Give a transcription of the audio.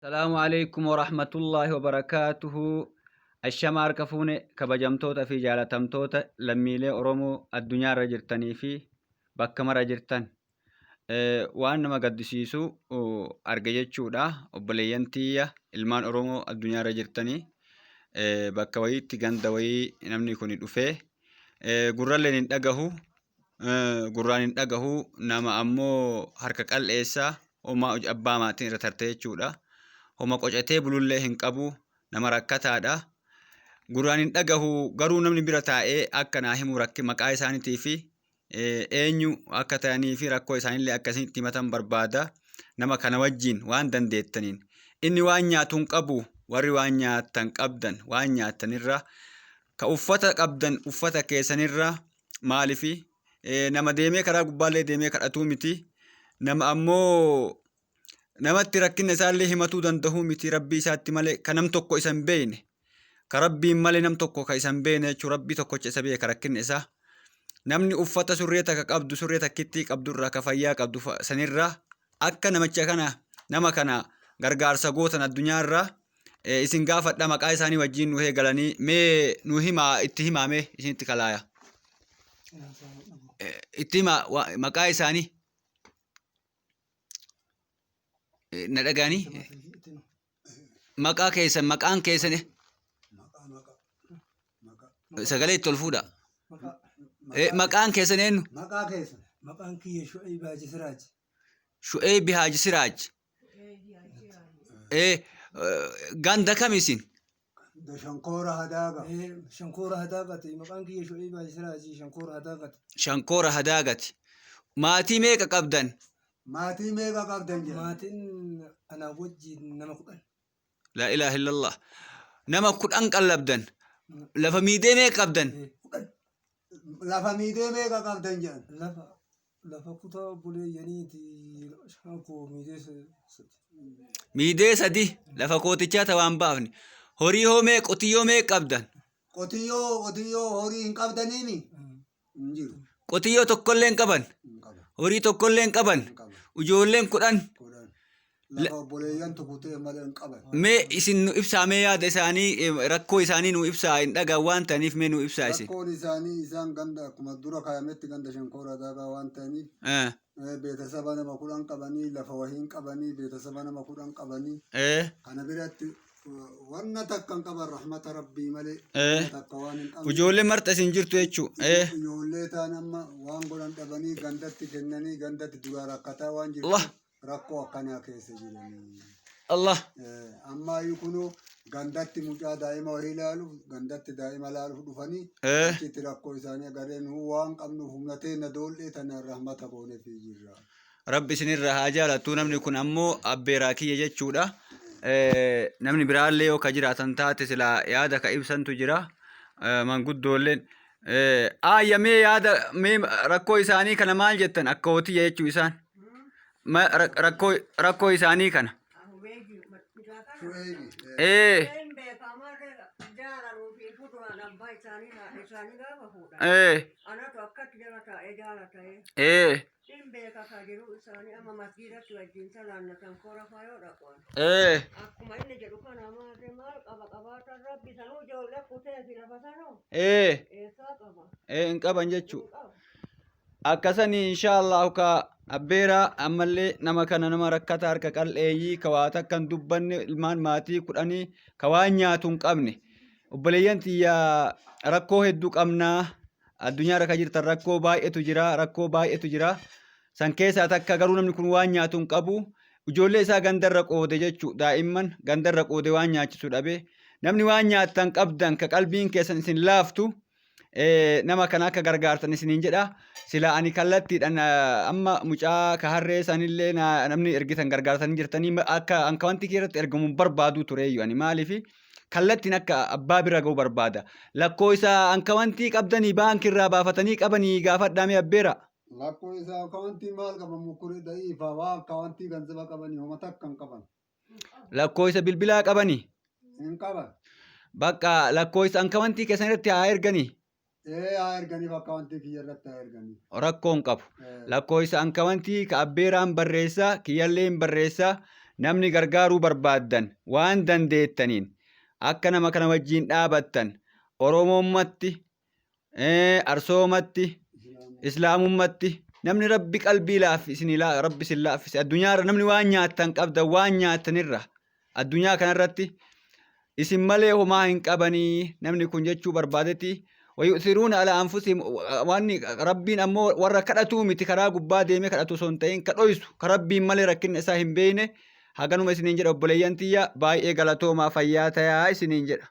Salaamu alaikum warahmatullaahi wabarakaatuhu. Ashama harka fuune kabajamtoota fi jaalatamtoota lammiilee Oromoo addunyaarra jirtanii fi bakka mara jirtan. Waan nama gaddisiisu arge jechuudha. Obboleeyyan tiyya ilmaan Oromoo addunyaarra jirtanii bakka wayiitti ganda wayii namni kun dhufee gurralleen hin dhagahu gurraan hin dhagahu nama ammoo harka qal'eessa homaa abbaa maatiin irra tarte jechuudha. Homa qocatee bulullee hin qabu nama rakkataadha. Gurraan hin dhagahu garuu namni bira taa'ee akka naa himu rakki maqaa isaaniitii fi eenyu akka ta'anii fi rakkoo isaaniillee akka isin itti himatan barbaada. Nama kana wajjin waan dandeettaniin inni waan nyaatu hin qabu warri waan nyaattan qabdan waan nyaattanirra ka uffata qabdan uffata keessanirra maalifi nama deemee karaa gubbaallee deemee kadhatuu miti nama ammoo namatti rakkina isaallee himatuu danda'uu miti rabbii isaatti malee ka nam tokko isa hin beekne ka rabbiin malee nam tokko ka isa hin beekne jechuun rabbii tokkocha isa beeka rakkinni isaa namni uffata surree takka qabdu surree takkittii qabdurraa ka fayyaa qabdu sanirraa akka namicha kana nama kana gargaarsa gootan addunyaarraa isin gaafadha maqaa isaanii wajjin nu eegalanii mee nu himaa itti himaa mee isinitti kalaaya. Itti himaa maqaa isaanii na dhagaanii maqaa keessan maqaan keessan sagalee itti ol fuudha. Maqaan keessan eenyu? Maqaa keessan. Maqaan kiyya Shu'ayb Haaji Siraaj. Shu'ayb Haaji Siraaj. Ganda kam isin? Da Shankoora Hadaaga. Shankoora Hadaaqati. Maqaan kiyya Shu'ayb Haaji Siraaji Shankoora Hadaaqati. Shankoora Hadaagati. Maatii meeqa qabdan? Maatii meeqa qabdan jedhan? Maatiin anaa wajjin nama 10. Laa ilaaha illallah. Nama 10 qallabdan. Lafa miidee meeqa qabdan? 10. Lafa miidee meeqa qabdan jedhan? Lafa lafa kutaa obboleeyyaniiti shankoo miidee sadi. Miidee sadi lafa kootichaa ta waan baafne. Horii hoo meeqa qotiyyoo meeqa qabdan? Qotiyyoo qotiyyoo horii hin qabdaniimi? Hin jiru. Qotiyyoo tokkollee hin qaban. Hin qaban. Horii tokkollee hin qaban. Hin qaban. Ijoolleen 10. 10. Lafa obboleeyyantu kutee malee hin qaban. Mee isin nu ibsaa mee yaada isaanii rakkoo isaanii nu ibsaa hin dhagaan waan ta'aniif mee nu ibsaa isin. Rakkoon isaanii isaan ganda akkuma dura kaayametti ganda Shankoora Daagaa waan ta'aniif beetasaba nama 10 qabanii lafa wahiin qabanii beetasaba nama 10 qabanii kana biratti wanna takka hin qaban rahmata rabbii malee wanna takka waan hin qabne. Ijoollee marxa isin jirtu jechuu. Ijoollee ta'an amma waan godhan dhabanii gandatti kennanii gandatti duraa rakkataa waan jirtu Allah. rakkoo akkanaa keessa jiranii. Allah. Ammaayyuu kunoo gandatti mucaa daa'ima wahii ilaaluuf gandatti daa'ima ilaaluuf dhufanii achitti rakkoo isaanii agarree nu waan qabnuuf humna teenna dool'ee tana rahmata gooneefii jirra. Rabbi isinirraa haa jaalatu namni kun ammoo abbeeraa kiyya jechuudha. Namni biraallee yoo ka jiraatan taate silaa yaada ka ibsantu jira. Manguddoolleen. Aayya mee yaada mee rakkoo isaanii kana maal jettan akka hootiyya jechuu isaan. Rakkoo rakkoo isaanii kana. Shu'eebi. Anatu akkatti jala taa'ee jaala ta'ee. Hin beeka ka jiruu isaanii amma masgiidatti wajjin salaannatan kora fayoo dhaqu. Akkuma inni jedhu kana maarree maal qaba qabaatan rabbi sanuu ijoollee kutee fi lafa sanuu eessaa qaba. Hin qaban jechuu. Hin qabu. Akkasanii inshaallahu ka abbeeraa ammallee nama kana nama rakkata harka qal'eeyyii ka waa takka hin dubbanne ilmaan maatii 10 ka waan nyaatu hin qabne. Obboleeyyan tiyya rakkoo hedduu qabnaa. Addunyaa irra ka jirtan rakkoo baay'eetu jira rakkoo baay'eetu jira. San keessaa takka garuu namni kun waan nyaatu hin qabu. Ijoollee isaa gandarra qoode jechuu daa'imman gandarra qoode waan nyaachisu dhabe. Namni waan nyaattan qabdan ka qalbiin keessan isin laaftu nama kana akka gargaartan isiniin jedha. Sila ani kallattiidhaan amma mucaa ka harree sanillee namni ergitan gargaartanii jirtanii akka ankawantii kee irratti ergamu hin barbaaduu tureeyyu ani maaliifi kallattiin akka abbaa bira ga'u barbaada. Lakkoo isaa ankawantii qabdanii baankii irraa baafatanii qabanii gaafadhaa mee abbeera. Lakkoo isaa akkawantii maal qaban mukkuree da'iifaa waa akkawantii ganzaba qabanii homa takka hin qaban. Lakkoo isa bilbilaa qabanii. Hin qaban. Bakka lakkoo isa ankawantii keessan irratti haa erganii. Ee haa erganiif akkawantii kiyya irratti haa erganiif. Rakkoo hin qabu. Ee. Lakkoofsa ankawantii ka abbeeraan barreessa kiyyallee hin barreessa. Namni gargaaruu barbaaddan waan dandeettaniin akka nama kana wajjiin dhaabattan Oromommatti, Arsoomatti, Islaamummatti namni Rabbi qalbii laaffi isinii Rabbi isin laaffise addunyaarra namni waan nyaattan qabdan waan nyaattanirra addunyaa kanarratti isin malee homaa hin qabanii namni kun jechuu barbaadetti wayu'thiruuna ala anfusihim waan Rabbiin ammoo warra kadhatuu miti karaa gubbaa deemee kadhatu osoo hin ta'in ka dhoysu ka Rabbiin malee rakkinna isaa hin beekne haganuma isiniin jedha obboleeyyan tiyya baay'ee galatoomaa fayyaa tayaa isiniin jedha.